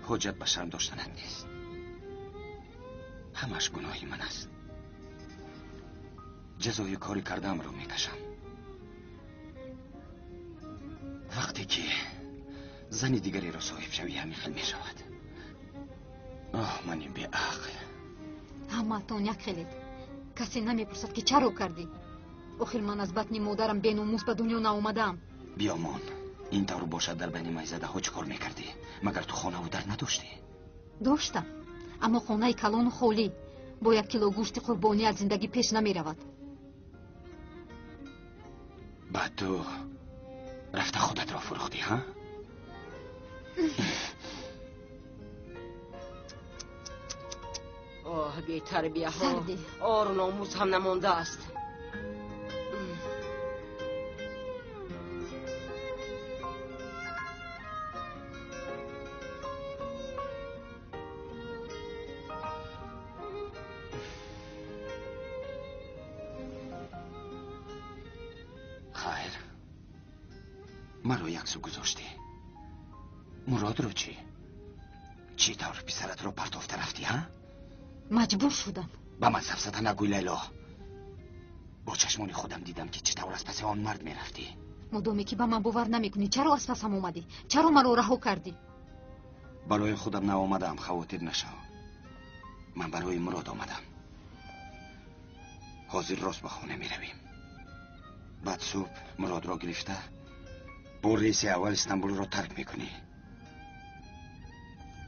ҳоҷат ба шарм доштанат нест. Ҳамаш гуноҳи ман аст. Ҷазои кори кардаамро мекашам. Вақте ки зани дигареро соҳиб шавӣ, ҳамин хел мешавад. Оҳ, мани беақл. Ҳамаатон як хелед. Касе намепурсад, ки чаро кардӣ. Охир ман аз батни модарам беномус ба дунё наомадаам. Биёмон. Ин тавр бошад, дар байни майзадаҳо чӣ кор мекардӣ? Магар ту хонаву дар надоштӣ? Доштам, аммо хонаи калону холӣ. Бо як кило гӯшти қурбонӣ аз зиндагӣ пеш намеравад. Баъд ту рафта худатро фурӯхтӣ, ҳа? Оҳ, бетарбияҳо, ору номус ҳам намондааст. Хайр, маро яксу гузоштӣ. Муродро чӣ? Чӣ тавр писаратро партофта рафтӣ, ҳа? Маҷбур шудам. Ба ман сафсата нагӯй, Лайло. Бо чашмони худам дидам, ки чӣ тавр аз паси он мард мерафтӣ. Модоме ки ба ман бовар намекунӣ, чаро аз пасам омадӣ? Чаро маро раҳо кардӣ? Барои худам наомадаам, хавотир нашав. Ман барои Мурод омадам. Ҳозир рост ба хона меравем. Баъд субҳ Муродро гирифта бо рейси аввал Истанбулро тарк мекунӣ.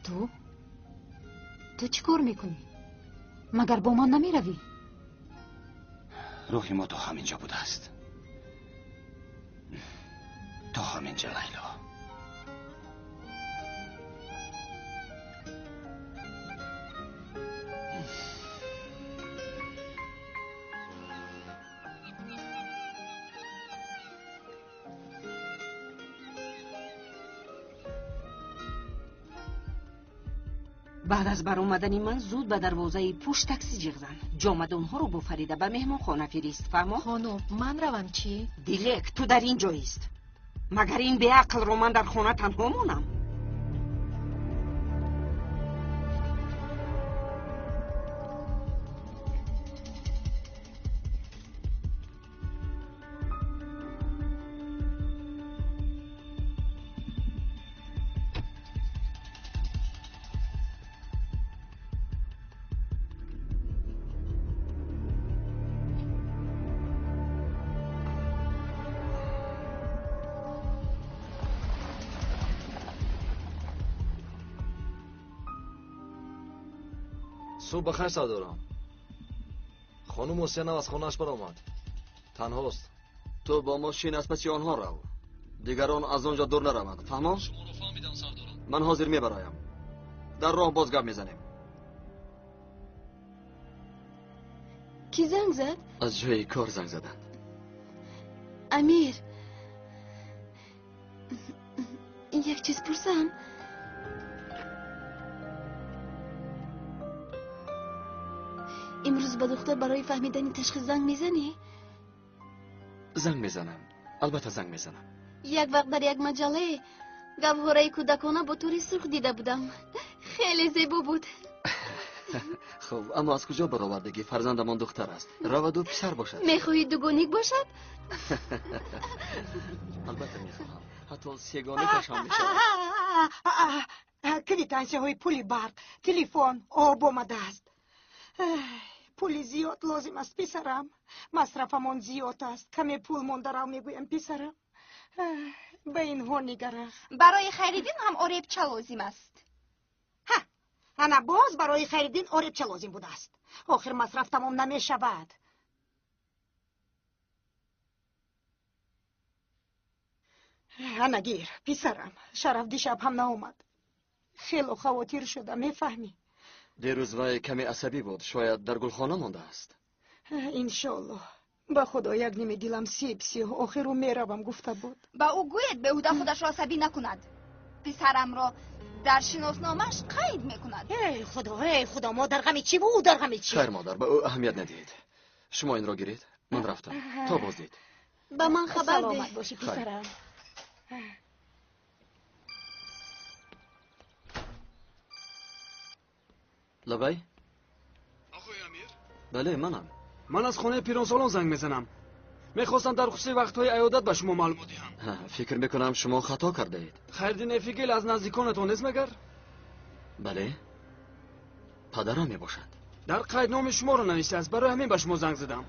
Ту? Ту чӣ кор мекунӣ? Магар бо ман намеравӣ? Роҳи мо то ҳамин ҷо будааст. То ҳамин ҷо, Лайло. Баъд аз баромадани ман зуд ба дарвозаи пушт такси ҷиғ зан. Ҷомадонҳоро бо Фарида ба меҳмонхона фирист, фаҳмо? Хонум, ман равам чӣ? Дилек, ту дар ин ҷоист. Магар ин беақлро ман дар хона танҳо монам? Субҳ бахайр, сардорам. Хонум Осия нав аз хонааш баромад. Танҳост. Ту бо мошин аз паси онҳо рав. Дигарон аз он ҷо дур нараванд, фаҳмо? Шуморо фаҳмидам, сардорам. Ман ҳозир мебароям. Дар роҳ боз гап мезанем. Кӣ занг зад? Аз ҷои кор занг заданд. Амир, як чиз пурсам? Имрӯз ба духтар барои фаҳмидани ташхис занг мезанӣ? Занг мезанам, албатта занг мезанам. Як вақт дар як маҷаллае гавҳораи кӯдакона бо тури сурх дида будам. Хеле зебо буд. Хуб, аммо аз куҷо баровардӣ, ки фарзандамон духтар аст? Раваду писар бошад. Мехоҳӣ дугоник бошад? Албатта мехоҳам. Ҳатто сегонакаш ҳам мешавад. Квитансияҳои пули барқ, телефон, об омадааст. Пули зиёд лозим аст, писарам. Масрафамон зиёд аст. Каме пул монда рав мегӯям, писарам. Ба инҳо нигара. Барои Хайриддин ҳам оребча лозим аст. Ҳа, ана боз барои Хайриддин оребча лозим будааст. Охир масраф тамом намешавад. Ана гир, писарам. Шараф дишаб ҳам наомад. Хело хавотир шуда, мефаҳмӣ? Дирӯз вай каме асабӣ буд, шояд дар гулхона мондааст. Иншоаллоҳ. Ба худо як ними дилам сиб сиҳ, охир ӯ меравам гуфта буд. Ба ӯ гӯед беҳуда худашро асабӣ накунад. Писарамро дар шиносномааш қайд мекунад. Эй худо, эй худо, мо дар ғами чӣ ва ӯ дар ғами чӣ? Хайр, модар, ба ӯ аҳамият надиҳед. Шумо инро гиред, ман рафтам. То боздид. Ба ман хабар деҳ. Саломат бошӣ, писарам. Лабай? Оқои Амир? Бале, манам. Ман аз хонаи пиронсолон занг мезанам. Мехостам дар хусуси вақтҳои аёдат ба шумо маълумот диҳам. Фикр мекунам шумо хато кардаед. Хайриддин Эфигел аз наздиконатон нест магар? Бале, падарам мебошад. Дар қайд номи шуморо навиштааст, барои ҳамин ба шумо занг задам.